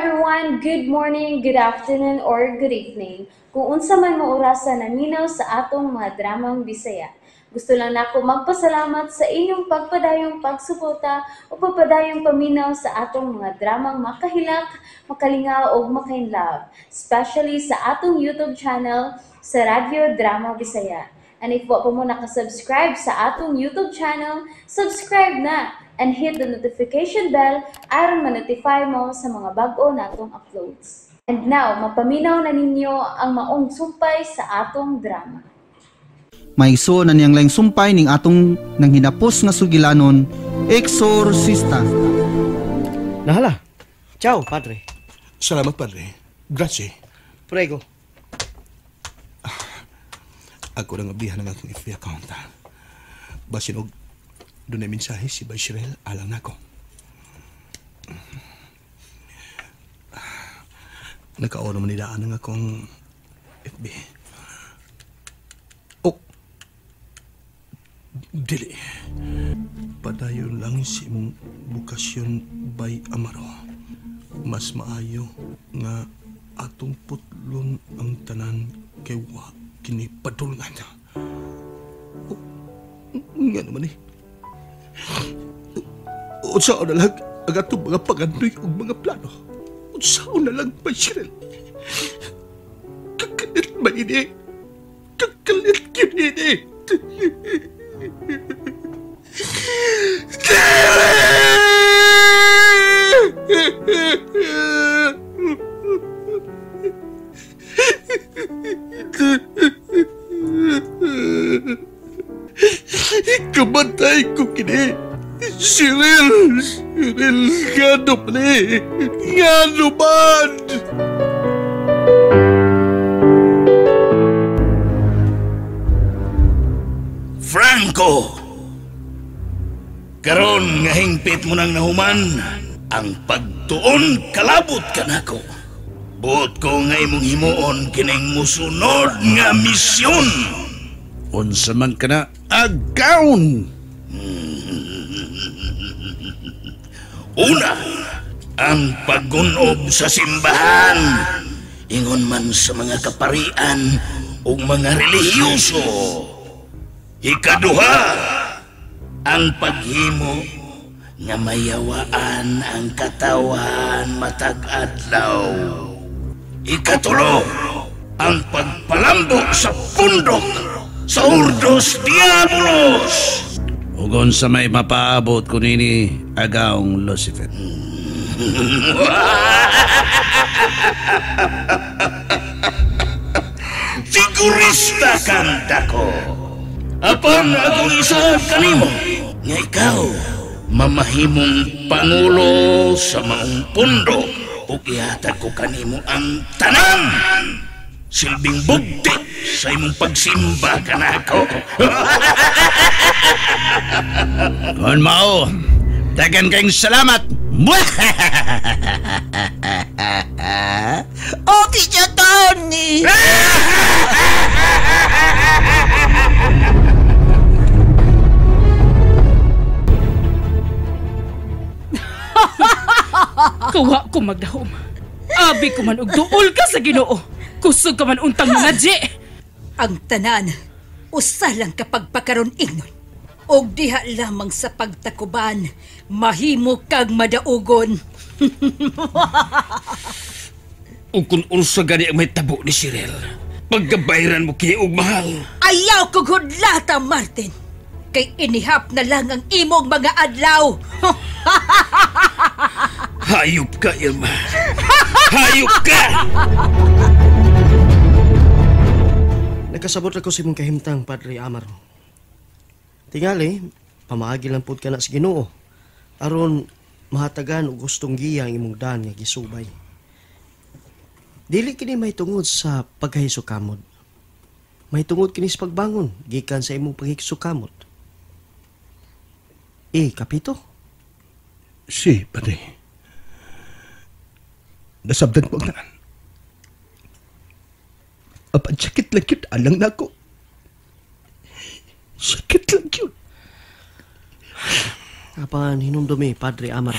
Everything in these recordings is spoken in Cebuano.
Everyone! Good morning, good afternoon, or good evening. Kung unsa man mo orasa naminaw sa atong mga dramang Bisaya. Gusto lang nako magpasalamat sa inyong pagpadayong pagsuporta o pagpadayong paminaw sa atong mga dramang makahilak, makalingaw o makainlove, especially sa atong YouTube channel sa Radyo Drama Bisaya. And if wa pa mo nakasubscribe sa atong YouTube channel, subscribe na and hit the notification bell aron ma-notify mo sa mga bag-o natong uploads. And now, mapaminaw na ninyo ang maong sumpay sa atong drama. Maigsoon na niyang laing sumpay ning atong nang hinapos nga sugilanon, Exorcista. Nahala. Ciao, padre. Salamat, padre. Grazie. Prego. Ako lang ablihan ng akong FB account. Basin og dunay mensahe si Bashirel alang nako. Nakaon man nila ang akong FB. Oh. Dili. Padayon lang si imong bukasyon by Amaro. Mas maayo nga atong putlon ang tanan kay wa kini padulngan. Oh, nga naman eh. Unsaon na lang ang atong mga pangandoy ug mga plano. Unsaon na lang, Bashirel. Kakalit man ini. Kakalit yun ini. Kamatay ko kini. Cyril! Cyril! Ngano man eh! Ngano man! Franco! Karon nga hingpit mo nang nahuman, ang pagtuon kalabot kanako. Buot ko nga imong himuon kining musunod nga misyon. Unsa man kana agawn. Una, ang paggunob sa simbahan. Ingon man sa mga kaparian ug mga relihiyoso. Ikaduha, ang paghimo nga mayawaan ang katawan matag adlaw. Ikatulo, ang pagpalambok sa pundok sa Ordos Diabolos. Ugon sa may mapaabot ko nini agaong Lucifer. Figurista kang dako. Apan akong isaad kanimo nga ikaw mamahimong pangulo sa maong pundo ug ihatag ko kanimo ang tanan silbing bugti sa imong pagsimba kanako. Kon mao, dagan kayong salamat. Oh, Tito Tony! Kawa ko magdahom. Abi ko man og duol ka sa Ginoo. Kusog ka man untang nanadji. Ang tanan, usa lang kapag pakaron ingnon. Og diha lamang sa pagtakuban, mahimo kag madaugon. Ug kun unsa gani ang may tabo ni Cyril, paggabayran mo kay og mahal. Ayaw kog hudlata, Martin. Kay inihap na lang ang imong mga adlaw. Hayop ka, Irma. Hayop ka! Nakasabot ako sa imong kahimtang, Padre Amaro. Tingali, pamaagi lang pud ka na sa Ginoo aron mahatagan og gustong giya ang imong daan nga gisubay. Dili kini mahitungod sa pagkahisukamot. Mahitungod kini sa pagbangon gikan sa imong paghisukamot. Eh, kapito? Si, Padre. Nasabdan ko ang tanan. Apan, sakit lang yun. Alang na ako. Sakit lang yun. Apan, hinumdumi, Padre Amar.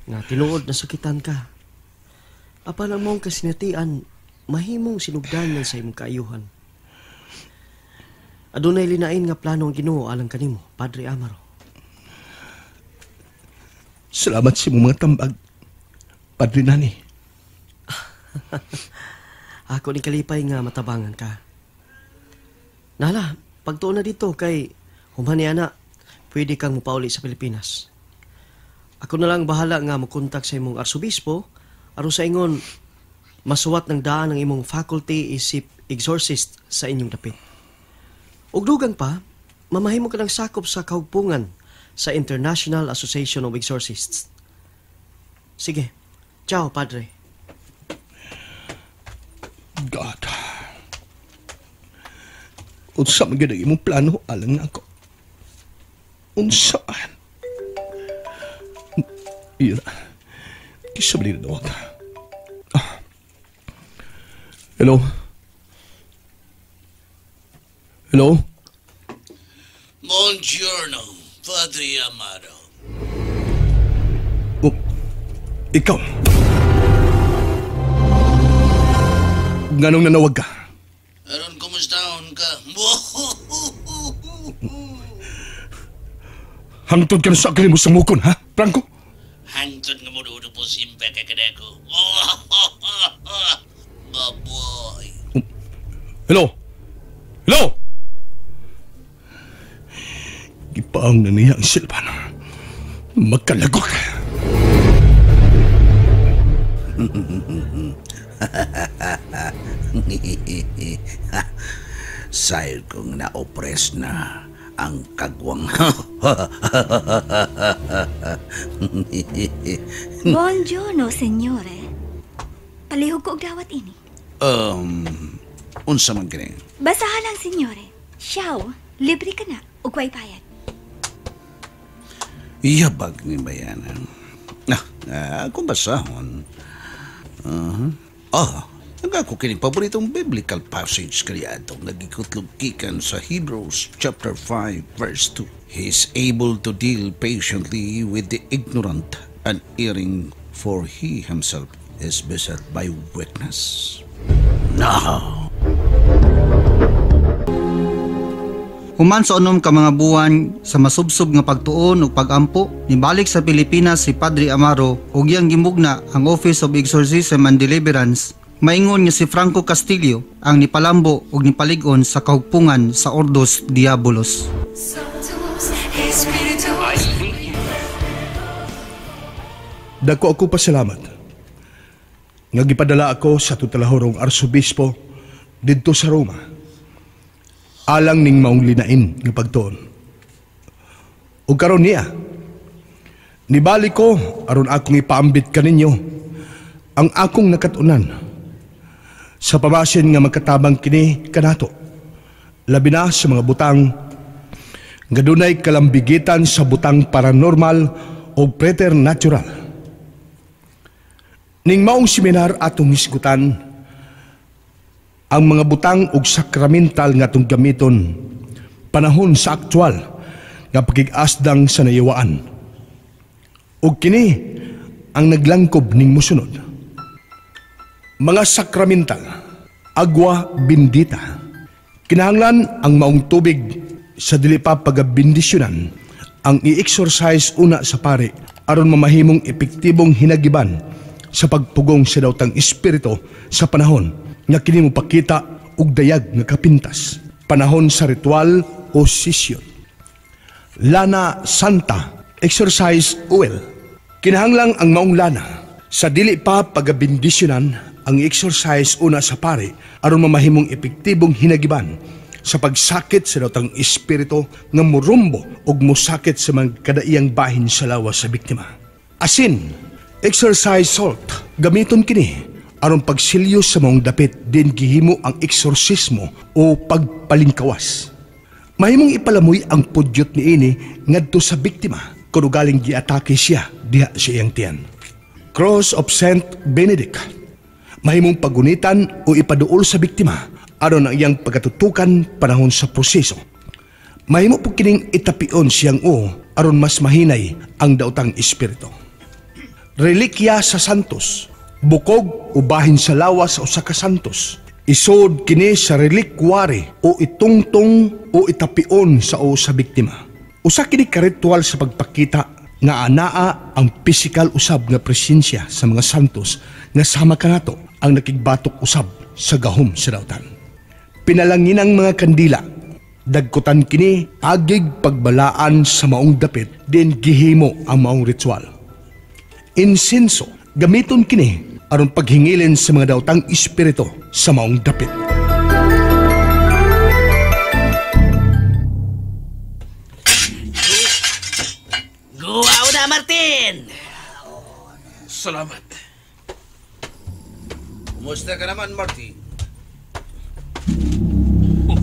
Nga tinuod na sakitan ka. Apan ang mong kasinatian, mahimong sinugdanan sa imong kaayuhan. Adunay linain nga plano ang Ginoo alang kanimo, Padre Amaro. Salamat sa imong mga tambag, Padre Nani. Ako ni kalipay nga matabangan ka. Nala, pagtuon na dito kay human ni ana, pwede kang mupauli sa Pilipinas. Ako na lang bahala nga mokontak sa imong arsobispo aron sa ingon masuwat ng daan ang imong faculty isip exorcist sa inyong dapit. Ug dugang pa, mamahimo ka ng sakop sa kahugpungan sa International Association of Exorcists. Sige, ciao, Padre. God. Unsa man gyud ang imong plano alang nako? Unsa? Iya. Kisa ba na Ah. Hello? Hello? Buongiorno, Padre Amaro. Oh, ikaw. Nganong nanawag ka? Aron, kumustaon ka? Hangtod ka na sa akin mo sa mukon, ha? Franco? Hangtod nga mo dudo po simpa ka kanako. Baboy. Hello? Hello? Gipaang na niya ang silban. Magkalagok. Sayod kong naopres na ang kagwang. Buongiorno, signore. Palihog ko og dawat ini. Unsa man kini? Basahan lang, signore. Siyaw, libre ka na, ug way bayad. Iyabag ni bayanan. Kung basahon. Ang ako kining paboritong biblical passage kaya atong nagikutlog gikan sa Hebrews chapter 5 verse 2. He is able to deal patiently with the ignorant and erring, for he himself is beset by weakness. Now. Human sa unom ka mga buwan sa masubsob nga pagtuon ug pagampo, nibalik sa Pilipinas si Padre Amaro ug iyang gimugna ang Office of Exorcism and Deliverance. Maingon nga si Franco Castillo ang nipalambo ug nipalig-on sa kahugpungan sa Ordos Diabolos. Dako ako pasalamat nga gipadala ako sa tutalahorong arsobispo didto sa Roma alang ning maong linain nga pagtuon. Ug karon niya, nibalik ko aron akong ipaambit kaninyo ang akong nakatunan sa pamasin nga magkatabang kini kanato, labi na sa mga butang nga dunay kalambigitan sa butang paranormal o preternatural. Ning maong seminar atong hisgutan ang mga butang og sakramental nga atong gamiton panahon sa aktual nga pakig-asdang sa nayawaan. Og kini ang naglangkob ning mosunod. Mga sakramental, agwa bendita. Kinahanglan ang maong tubig sa dili pa pagabendisyonan ang i-exorcise una sa pare aron mamahimong epektibong hinagiban sa pagpugong sa daotang espiritu sa panahon nga kini mopakita og dayag nga kapintas, panahon sa ritual o sesyon. Lana Santa, exorcise oil. Kinahanglang ang maong lana sa dili pa pagabendisyonan ang exorcise una sa pare aron mamahimong epektibong hinagiban sa pagsakit sa daotang espiritu nga murumbo og mosakit sa mga kadaiyang bahin sa lawas sa biktima. Asin, exorcise salt, gamiton kini aron pagsilyo sa maong dapit din gihimo ang eksorsismo o pagpalingkawas. Mahimong ipalamoy ang pudyot niini ngadto sa biktima kun ugaling giatake siya diha sa iyang tiyan. Cross of Saint Benedict, mahimong pagunitan o ipaduol sa biktima aron ang iyang pagkatutukan panahon sa proseso. Mahimo po kining itapion siyang o aron mas mahinay ang daotang espiritu. Relikya sa Santos Bukog o bahin sa lawas sa usa ka santos. Isod kini sa relikwari o itungtong o itapion sa o sa biktima. Usa kini ka ritual sa pagpakita nga anaa ang pisikal usab nga presensya sa mga santos nga sama kanato ang nakigbatok usab sa gahom sa dautan. Pinalanginang mga kandila, dagkutan kini agig pagbalaan sa maong dapit din gihimo ang maong ritual. Insenso, gamiton kini aron paghingilin sa mga daotang espiritu sa maong dapit. Guwaw na, Martin! Salamat. Kumusta ka naman, Marty? Oh,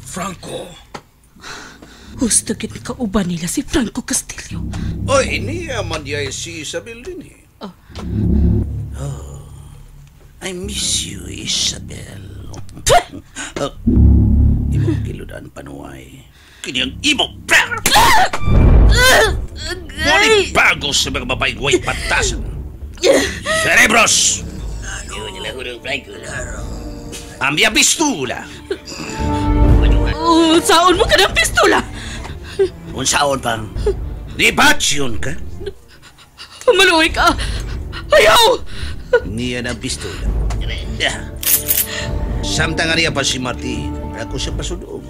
Franco. Husto gid kauban nila si Franco Castillo. Oy, niya man diay si Isabel din eh. Oh. Oh, I miss you, Isabel. Oh, imong giludan panuay. Kini ang imong pera! Ngunit bago sa mga babaeng way patasan. Cerebros! Ambia pistula. Unsaon mo ka ng pistula? Unsaon pang? Di batsyon ka? Maluwi ka! Ayaw! Niya ng pistula. Samtang nga niya pa si Marty, ako siya pasudoon.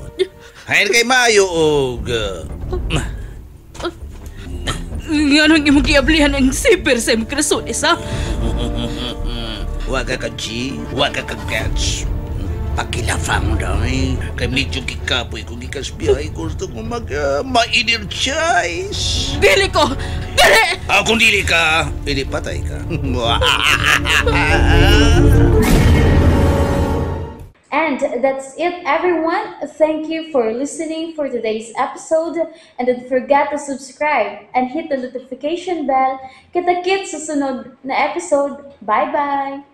Hain kay Mayo og... Nga nang imong giablihan ang zipper sa imong krasones, ha? Wa ka ka G, wa ka ka catch. Pakilafang daw eh. Kay medyo gikapoy kung gikas biyahe, gusto ko mag ma-energize. Dili ko! Dili! Ah, kung dili ka, hindi patay ka. And that's it, everyone. Thank you for listening for today's episode. And don't forget to subscribe and hit the notification bell. Kita-kits sa sunod na episode. Bye-bye!